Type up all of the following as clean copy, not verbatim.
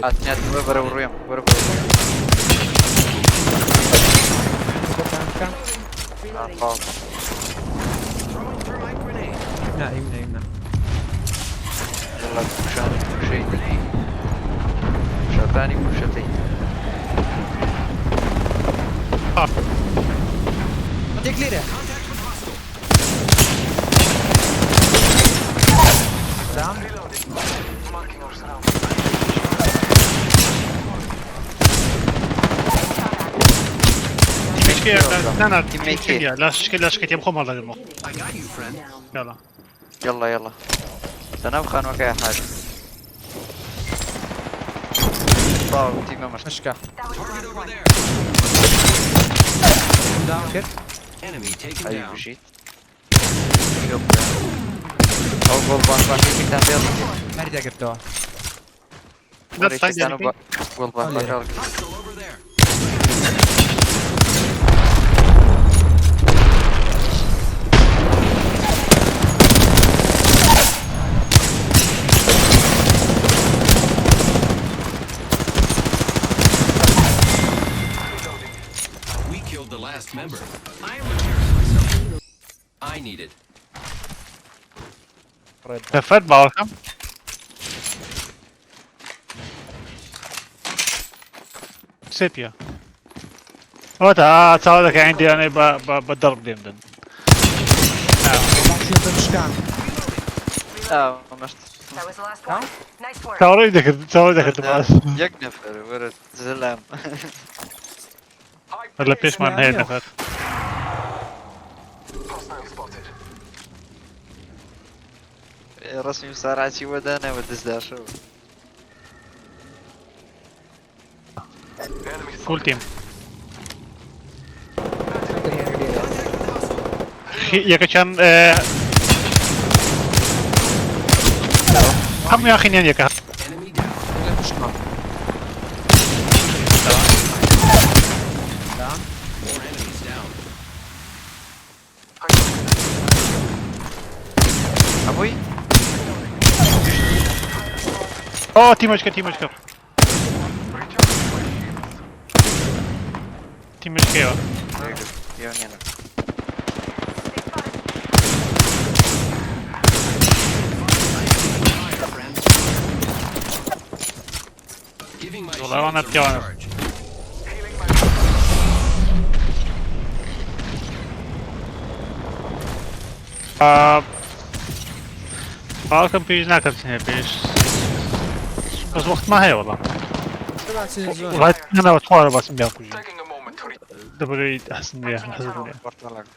هاتنیات بەرەو ڕوێم وەرە بەرەو ڕوێم. بکەم. Reloading. باو. Throwing thermite grenade. نا ئیمنا ئیمنا. يلا كوشان كوشي شاتاني كوشتي. ديك ليرة. Contact with hostile. دام. Reloading. Marking our surroundings. لا لا تيميت لا شكل لا شكل يم خۆم هەڵدەگرمەوە. I got you, friend. يلا. يلا يلا تنام خانوكا يا حاج. باو تيمة مشت. مشكا. That was the Target last over one. there. داون کرد. Enemy taken اي down. بجيت. او جول باش باش كان بيض. هەری دەگرتەوە. لا كان جول باش باش. Hostile over there. We killed the last member. I am repairing myself. I need it. دەفەر باوەکەم. سێ پیا ئەوەتا چاوە دەکە عندیانەی بە دەڕب لێم دەن. بشکان. مشت. That was the last one. Nice work. چاوەڕێی دەکرد چاوەڕێی دەکردم. یەک نەفەر وەرە زلام. لە پێشمان هەیە نەفەر. ڕسمی ساراچی وەدانە بە دەستداشەوە. فول تیم. Contact with hostile. یەکەچیان هەموو یاخینیان یەکە. Enemy down. لە پشتمان. دام. More enemies down. هەمووی؟ ئۆ تیمەشکە تیمەشکە تیمەشکەیەوە. یۆنیانە. They spotted me. Fire, friends. Giving my Well, I wanna shields a be honest. recharge. باوەکەم پێویست ناکەم چنێ پێش بەس وەختمان هەیە وەڵا. وڵات نەوە تخوارە باسم بیان کوژین دەبەرەی حەسن لێ حەزم لێ. بەرتەڵک.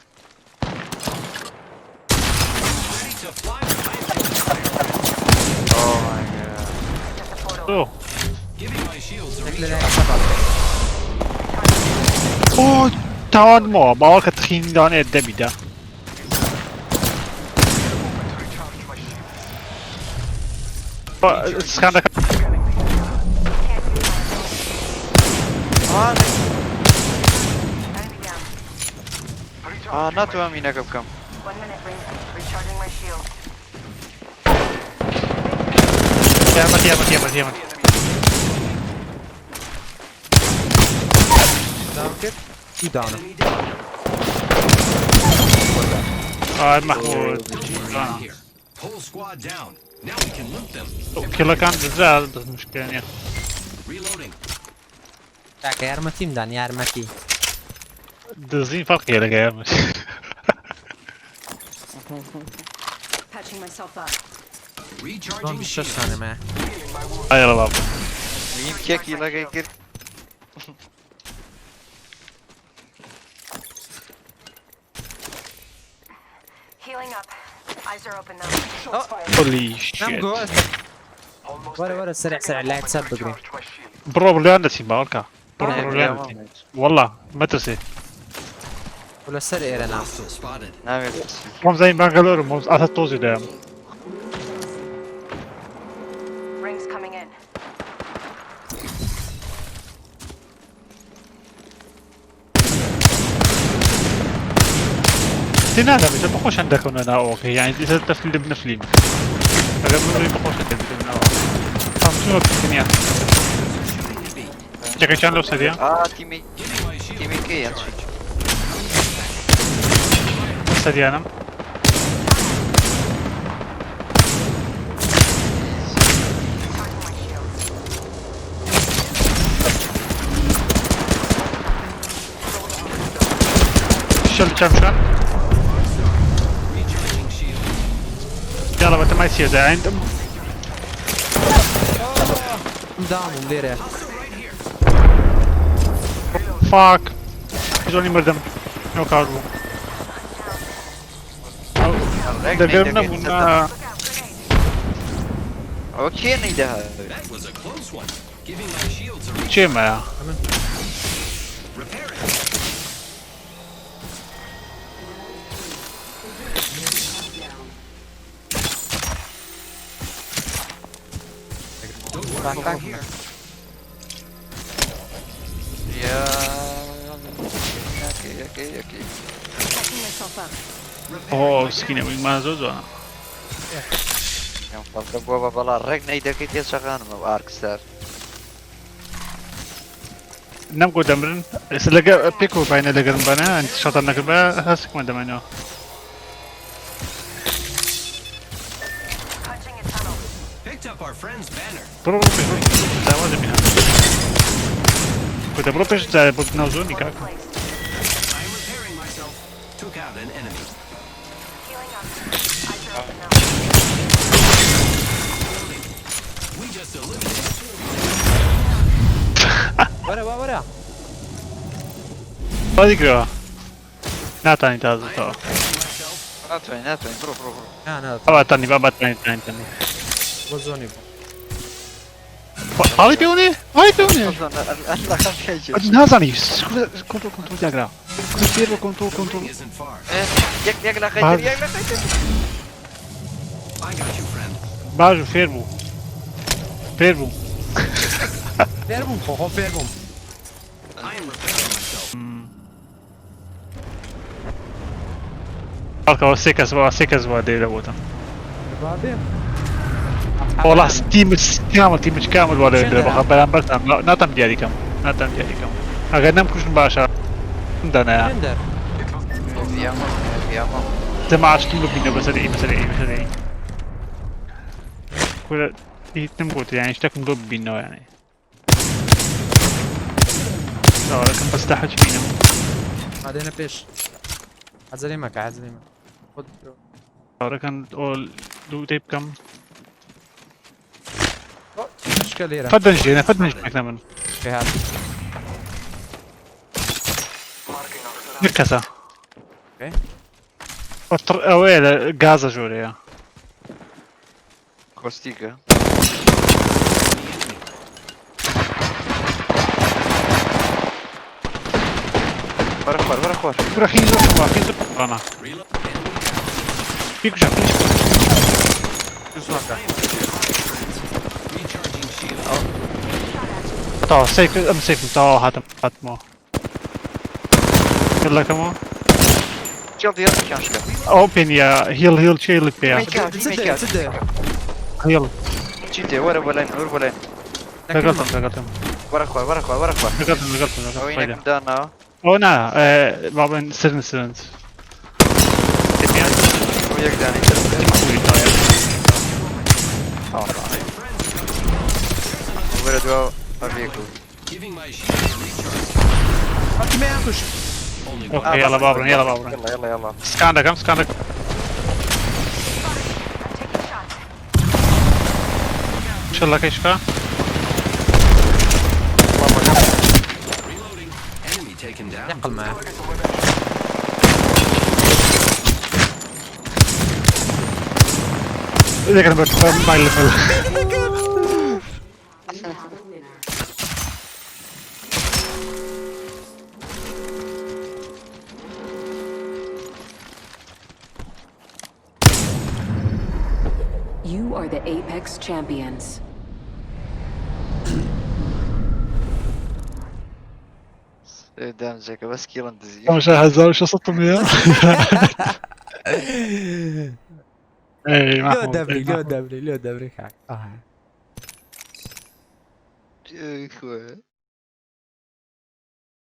Ready to fly. I am taking fire. Oh my god. Just a portal. ئۆ Giving my shields a لە recharge. لای سەبا. ئۆ تاوانمەوە باوەکە تخین دانێ دەمیدا. سکان دەکەم. Can't use my ability. Enemy down. ناتوانم مینەکە بکەم. 1 minute ring. Recharging my shield. یارمەتی یارمەتی یارمەتی یارمەتی. داون کرد. دوو داونە. Enemy down. ئای مەحمود. Don't worry, I'm here. Whole squad down. Now we can loot them. کێڵەکان دزرا بەس مشکلە نییە. Reloading. کاکە یارمەتیم دان یارمەتی. دزین فەرقی لەگە یارمەتی. Patching myself up. Recharging بۆم شەش shields. سانەمە. ئایڵە بابە. میم کێکی لەگەی کرد. Healing up. Eyes are open though. Holy نەم shit. گۆ وەرە وەرە سەرع سەرع لای چەپ بگرین. بڕۆ بڕیان دەچین باوەکە بڕۆ بڕۆ لێیان دەچین والله مەترسێ. لەسەر ئێرە نا. Hostile spotted. ناوێت. مۆم زین بانگەلۆرم مۆم ئاسە تۆزی دەیان. Rings coming in. تێ ناگەم بەخۆشیان دەکەونە ناوەکە یعنی ئێستا تەفلی بنەفلین ئەگەر من بەخۆشیان دەبێت ناوە فام چووە پێکەنیان. چەکەکیان لەو سەریە. ئا تیمی Giving my shield تیمی a کێیە چی؟ recharge. سەریانم. Charging my shields. شل چەم شان. Recharging shield. یاڵە بەتەمای سیە داین. دامم لێرە. Hostile right here. فاک. زۆنی مردم. نۆکاوت بوو. ڕێک دەگەر نەیدەکەیت نەبوو سەر نا. Look out, grenade. ئەوە کێ نەیدەها؟ That was a close one. Giving my shields a recharge. کێمەیە؟ Repairing. Don't worry, over here. یا یەکێ یەکێ یەکێ. Patching myself up. ئۆ سکینە وینگمان زۆر جوانە. یان خەڵکە بووە بە بەڵا ڕێک نەیدەکەیت تێچەقانمە ئارکستار. نەمگۆ دەمرن. ئێستا لەگە پێکەوە باینە لەگەرم بانە شەتان نەکردبا هەستکمان دەمێنەوە. Punching a tunnel. Picked up our friend's banner. بڕۆ بڕۆ پێش بڕۆ پێش داوا دەبینە. گوتە بڕۆ پێش جارێ بۆ ناو زۆنی کاک. Placed. I'm repairing myself. Took out an enemy. Healing up. Eyes are open though. We just eliminated وەرە وا وەرە. بازی کرەوە. ناتانی تازەتەوە. myself. ناتوانین ناتوانین بڕۆ بڕۆ بڕۆ. نا نا. بابا تانی بابا تانی تانی تانی. بۆ زۆنی بوو. حاڵی پێونێ؟ حاڵی پێونێ؟ لە نازانی کۆنترۆل کۆنترۆل دیاگرا. فێر بە کۆنترۆل The کۆنترۆل. ring isn't far. یەک یەک لە خەیتر یەک لە خەیتر. I got you, friend. باش و فێر بوو. فێر بوو. فێر بووم خۆ خۆم فێر بووم. I am repairing myself. خەڵکەوە سێ کەس بووە سێ کەس بووە دێرە بۆتە. با بێ. وەڵا تیمت کامل تیمت کامل وا لەوێ درێ بەخە بەرامبەرتان ناتەم دیاریکەم ناتەم دیاریکەم ئەگەر نەمکوژن باشە دانایە. دەر. ڤیامۆ ڤیامۆ. تەماشتم ببینە بەسەر ئی بەسەر ئی بەسەر ئی کورە هیچ نەمگوت یانی شتێکم لۆ ببینەوە یانی چاوەڕێکم بەس تاحەچ بینم. مادێنە پێش. عەجەلەی مەکە عەجەلەی مەکە. خۆت بکەوە. چاوەڕێکەن ئۆ دوو تێ بکەم. شکە لێرە. فەت دەنجێنە فەت دەنجێنە من. پێ هات. یەک کەسە. ئۆکەی. ئەوەیە لە گازە ژۆرەیە. کۆستیکە. وەرە خوار وەرە خوار. کورە خیزە بووە خیزە بڕانە. Reload. Enemy down. بیکوژە بیکوژە. زۆنەکە. I am under fire, friends. Recharging shield. تەواو سەیف ئەم سەیفم تەواو هاتم هاتمەوە. هێڵەکەمەوە. چێڵ دیاکیان شکا. ئەو پێ نییە هیڵ هیڵ چێ هیڵی پێیە. چ دێ؟ هیڵ. چی تێ وەرە بۆ لای من وەرە بۆ لای من. لەگەڵتم لەگەڵتم. وەرە خوار وەرە خوار وەرە خوار. لەگەڵتم لەگەڵتم لەگەڵتم. ئەوەی فایدە. نەکم داناوە. ئەوە نا با بڵێن سرن سرنج. ئەو یەک دانەی تر. تەواو تەواو. وەرە دوا ئەبێک بوو. Giving my shield a recharge. خەڵکی مەیان کوشت. Only one. ئۆکەی یاڵا با بڕۆن یاڵا با بڕۆن. يلا يلا يلا. سکان دەکەم سکان دەکەم. I'm taking shots. شەڵەکەی شکا. Reloading. Enemy taken down. نقل معه. دەکەم بە مای لەفل. We have a winner. You are the Apex champions. دامجەکە بەس کیڵن دزی. 5600. ئەی لۆ مەحموود، دەبری ئەی لۆ مەحموود. دەبری لۆ دەبری کاک. ئاها. خوێ.